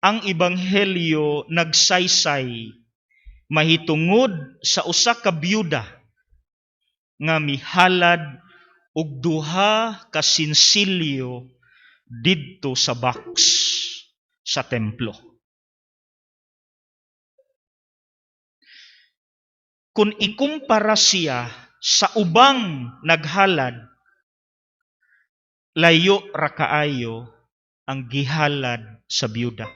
Ang ebanghelyo nagsaysay mahitungod sa usa ka byuda nga mihalad og duha ka sinsilyo didto sa box sa templo. Kung ikumpara siya sa ubang naghalad, layo ra kaayo ang gihalad sa byuda.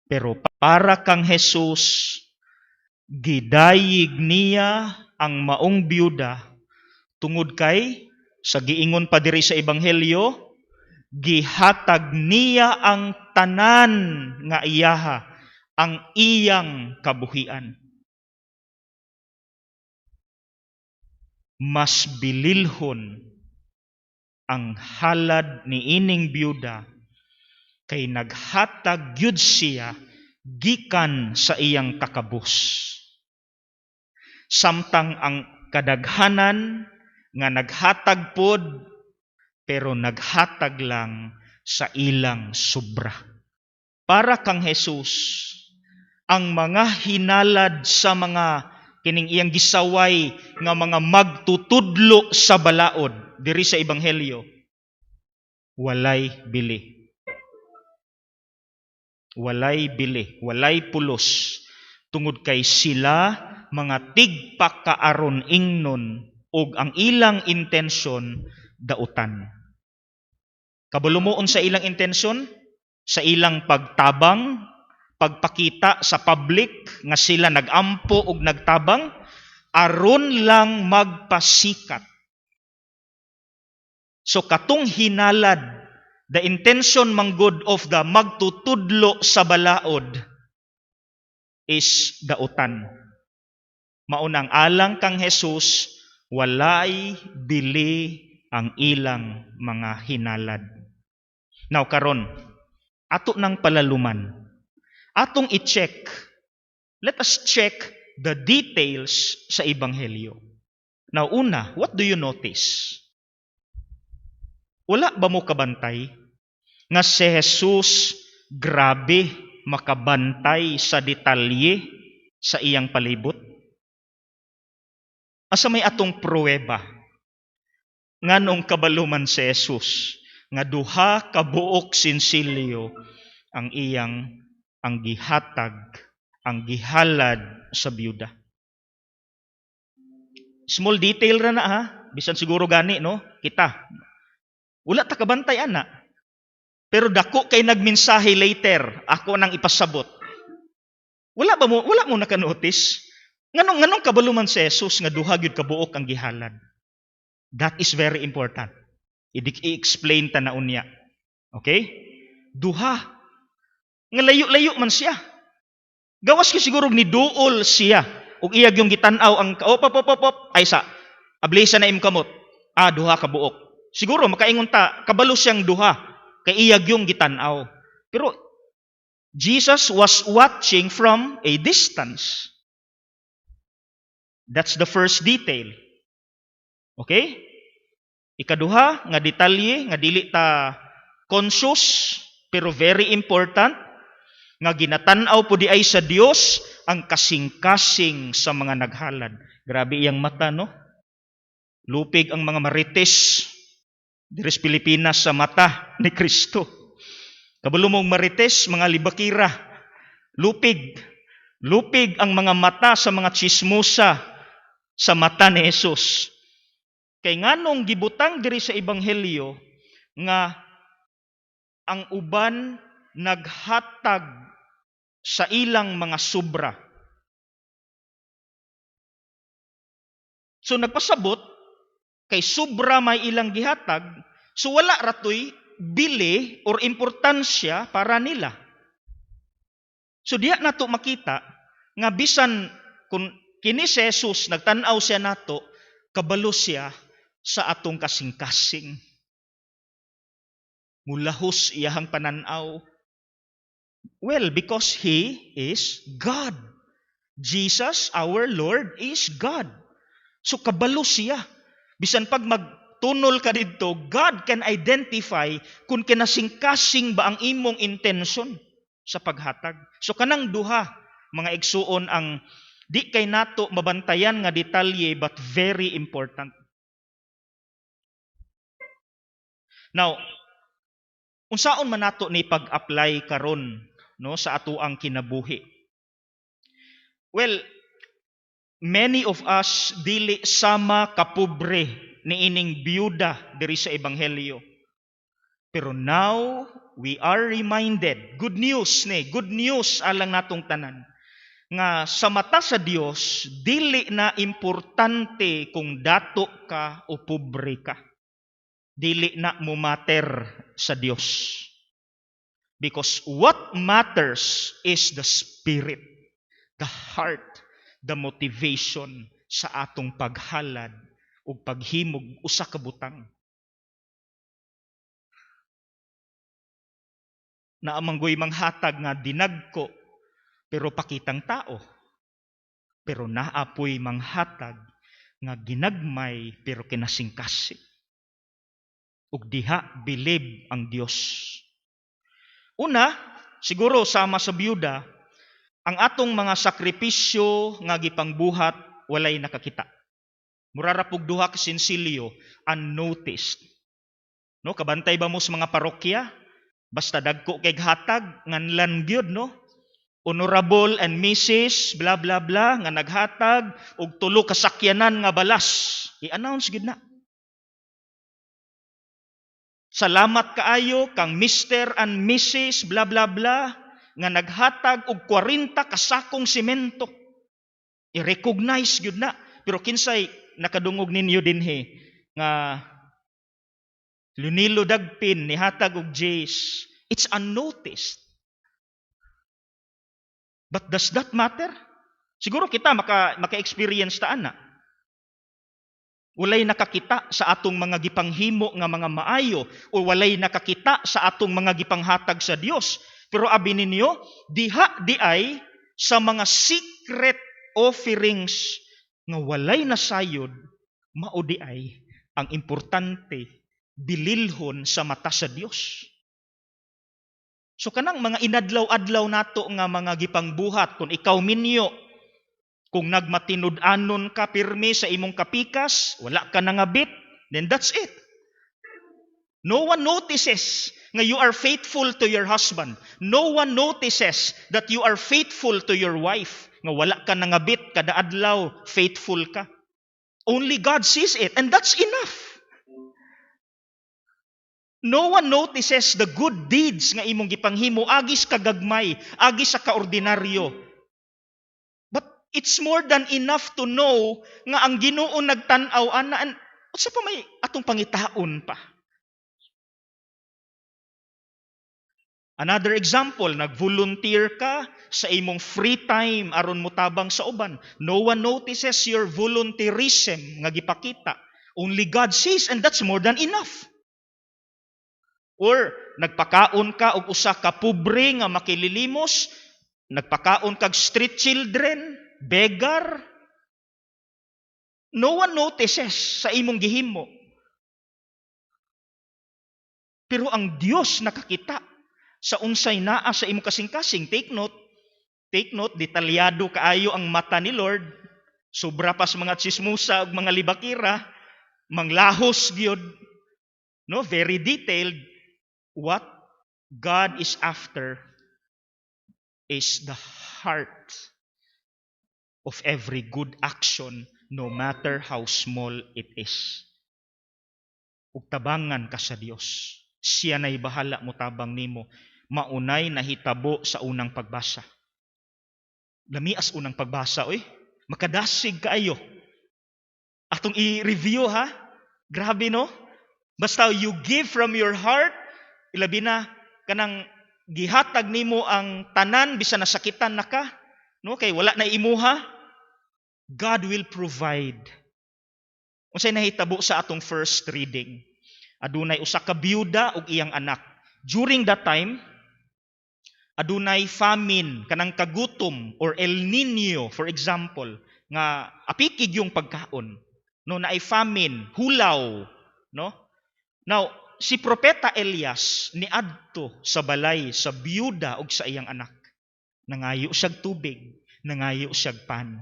Pero para kang Jesus, gidayig niya ang maong byuda tungod kay sa giingon pa diri sa ebanghelyo, gihatag niya ang tanan nga iyaha, ang iyang kabuhian. Mas bililhon ang halad ni ining byuda kay naghatag gyud siya gikan sa iyang kakabus. Samtang ang kadaghanan nga naghatag pod, pero naghatag lang sa ilang sobra. Para kang Jesus, ang mga hinalad sa mga kining iyang gisaway nga mga magtutudlo sa balaod diri sa ebanghelyo, walay bili. Walay bili, walay pulos, tungod kay sila mga tigpakaaron ingnon og ang ilang intensyon dautan. Kabalo mo unsa ilang intensyon? Sa ilang pagtabang, pagpakita sa public nga sila nagampo og nagtabang, aron lang magpasikat. So katong hinalad, the intention manggod of the magtutudlo sa balaod is dautan. Maunang alang kang Jesus, walay bili ang ilang mga hinalad. Now karon, ato nang palaluman. Atong i-check. Let us check the details sa ebanghelyo. Now una, what do you notice? Wala ba mo kabantay nga si Jesus grabe makabantay sa detalye sa iyang palibot? Asa may atong pruweba? Nganong kabalo man si Jesus nga duha ka buok sinsilyo ang iyang ang gihatag, ang gihalad sa byuda? Small detail ra na ha, bisan siguro gani no, kita. Wala ta kabantay ana. Pero dako kay nagmensahe later, ako nang ipasabot. Wala ba mo, wala mo naka-notice? Nganong kabalo man si Jesus nga duha gyud ka buok ang gihalad? That is very important. I-explain ta na unya. Okay? Duha. Nga layo-layo man siya. Gawas kay siguro ni duol siya. Ug iya yung gitan-aw ang op op op op, op ay sa ablisa na im kamot. Ah, duha ka buok. Siguro makaingon ta kabalo siyang duha kay iya yung gitan-aw. Pero Jesus was watching from a distance. That's the first detail. Okay? Ikaduha nga detalye nga dili ta conscious pero very important, nga ginatan-aw po di ay sa Dios ang kasing-kasing sa mga naghalad. Grabe iyang mata, no? Lupig ang mga marites diri sa Pilipinas sa mata ni Kristo. Kabalo mong marites, mga libakira. Lupig. Lupig ang mga mata sa mga chismosa sa mata ni Jesus. Kay nganong gibutang diri sa ebanghelyo nga ang uban naghatag sa ilang mga sobra. So nagpasabot kay sobra may ilang gihatag, so wala ratoy bili or importansya para nila. So diha nato makita nga bisan kung kini si Jesus nagtan-aw siya nato, kabalo siya sa atong kasing-kasing. Mulahos iyahang pananaw. Well, because He is God. Jesus, our Lord, is God. So kabalo siya. Bisan pag mag Magtunol ka didto, God can identify kung kinasing-kasing ba ang imong intention sa paghatag. So kanang duha, mga igsuon, ang di kay nato mabantayan nga detalye but very important. Now, unsaon man nato ni pag-apply karon, no, sa atoang kinabuhi? Well, many of us dili sama kapobre niining byuda diri sa ebanghelyo. Pero now we are reminded, good news ni, good news alang natong tanan, nga sa mata sa Dios dili na importante kung dato ka o pobre ka. Dili na mo matter sa Dios. Because what matters is the spirit, the heart, the motivation sa atong paghalad o paghimog usa ka butang. Naamanggoy manghatag nga dinagko pero pakitang tao. Pero naapoy manghatag nga ginagmay pero kinasingkasing. Ug diha bilib ang Dios. Una, siguro sama sa byuda, ang atong mga sakripisyo nga gipangbuhat walay nakakita. Mura ra pug duha ka sinsilyo, unnoticed. No, kabantay ba mo sa mga parokya? Basta dagko kay hatag nganlan gyud, no? Honorable and Mrs. blah blah blah nga naghatag og tulo ka sakyanan nga balas. I-announce gyud na. Salamat kaayo kang Mr. and Mrs. blah blah blah nga naghatag og 40 ka sakong semento. I-recognize gyud na. Pero kinsay nakadungog ninyo dinhi nga Lunilo Dagpin nihatag og Jace? It's unnoticed. But does that matter? Siguro kita maka-experience ta ana. Walay nakakita sa atong mga gipanghimo nga mga maayo o walay nakakita sa atong mga gipanghatag sa Dios. Pero abi ninyo, diha di ay sa mga secret offerings nga walay nasayod, mao di ay ang importante bililhon sa mata sa Dios. So kanang mga inadlaw-adlaw nato nga mga gipangbuhat, kung ikaw minyo, kung nagmatinud-anon ka pirmi sa imong kapikas, wala ka nangabit, then that's it. No one notices nga you are faithful to your husband. No one notices that you are faithful to your wife. Nga wala ka nangabit, kada adlaw, faithful ka. Only God sees it, and that's enough. No one notices the good deeds nga imong gipanghimo, agis kagagmay, agis sa kaordinaryo. But it's more than enough to know nga ang Ginoo nagtan-aw ana, and unsa pa may atong pangitaon pa. Another example, nag-volunteer ka sa imong free time aron motabang sa uban. No one notices your volunteerism nga gipakita. Only God sees, and that's more than enough. Or nagpakaon ka og usa ka pobre nga makililimos, nagpakaon kag street children, beggar. No one notices sa imong gihimo. Pero ang Dios nakakita sa unsay naa sa imong kasing-kasing. Take note, detalyado kaayo ang mata ni Lord. Sobra pa sa mga tsismusa ug mga libakira, manglahos gyud. No, very detailed. What God is after is the heart of every good action, no matter how small it is. Ug tabangan ka sa Dios. Siya na'y bahala mo tabang nimo. Maunay nahitabo sa unang pagbasa. Lamias unang pagbasa, oy. Makadasig kaayo. Atong i-review ha. Grabe, no? Basta you give from your heart, ilabi na kanang gihatag nimo ang tanan bisan nasakitan na ka, no? Kay wala na imuha. God will provide. Unsay nahitabo sa atong first reading? Adunay usa ka byuda ug iyang anak. During that time, adunay famine, kanang kagutom or El Nino, for example, nga apikig yung pagkaon. No, naay famine, hulaw. No? Now, si Propeta Elias niadto sa balay sa byuda ug sa iyang anak. Nangayo siyag tubig, nangayo siyag pan.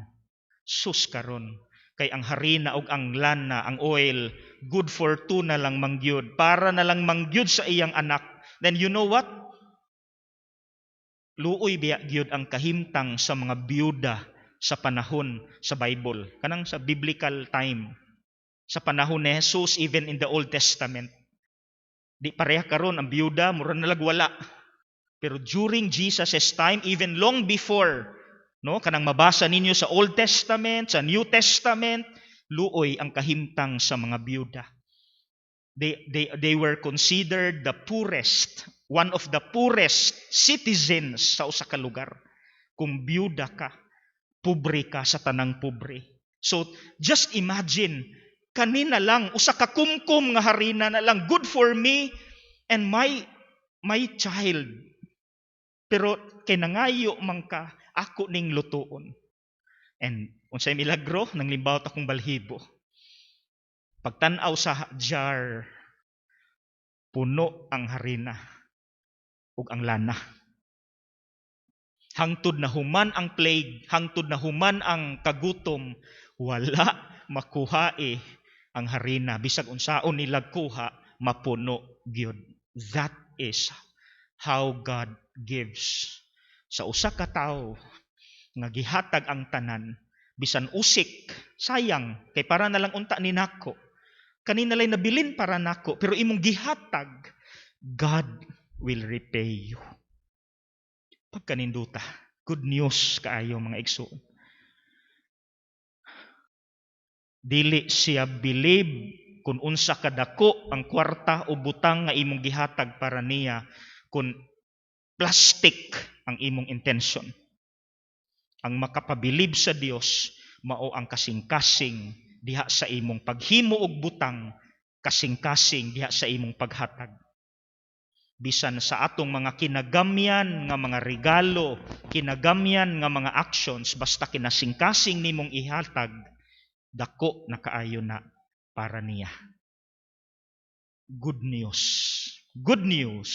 Sus karon, kay ang harina ug ang lana, ang oil, good for two na lang mangyud, para na lang mangyud sa iyang anak. Then you know what? Luoy biya gyud ang kahimtang sa mga byuda sa panahon sa Bible, kanang sa biblical time. Sa panahon ni Jesus, even in the Old Testament. Di pareha karon ang byuda, mura na lag wala. Pero during Jesus' time, even long before, no, kanang mabasa ninyo sa Old Testament, sa New Testament, luoy ang kahimtang sa mga byuda. They were considered the poorest, one of the poorest citizens sa usa ka lugar. Kung byuda ka, pobre ka sa tanang pobre. So, just imagine, kanina lang, usa ka kumkum nga harina na lang, good for me and my child. Pero kay nangayo man ka, ako ning lutuon. And unsay milagro, nang limbawot akong balhibo. Pagtan-aw sa jar, puno ang harina ug ang lana. Hangtod na human ang plague, hangtod na human ang kagutom, wala makuhae ang harina. Bisag unsaon nila kuha, mapuno gyud. That is how God gives. Sa usa ka tawo nga gihatag ang tanan, bisan usik, sayang, kay para na lang unta ni nako. Kanina lay nabilin para nako, pero imong gihatag, God will repay you. Pagkaninduta, good news kaayo, mga igsoon. Dili siya believe kung unsa kadako ang kwarta o butang nga imong gihatag para niya kung plastic ang imong intention. Ang makapabilib sa Dios mao ang kasing-kasing diha sa imong paghimo og butang, kasing-kasing diha sa imong paghatag. Bisan sa atong mga kinagamyan nga mga regalo, kinagamyan nga mga actions, basta kinasingkasing nimong ihatag, dako na kaayo na para niya. Good news. Good news.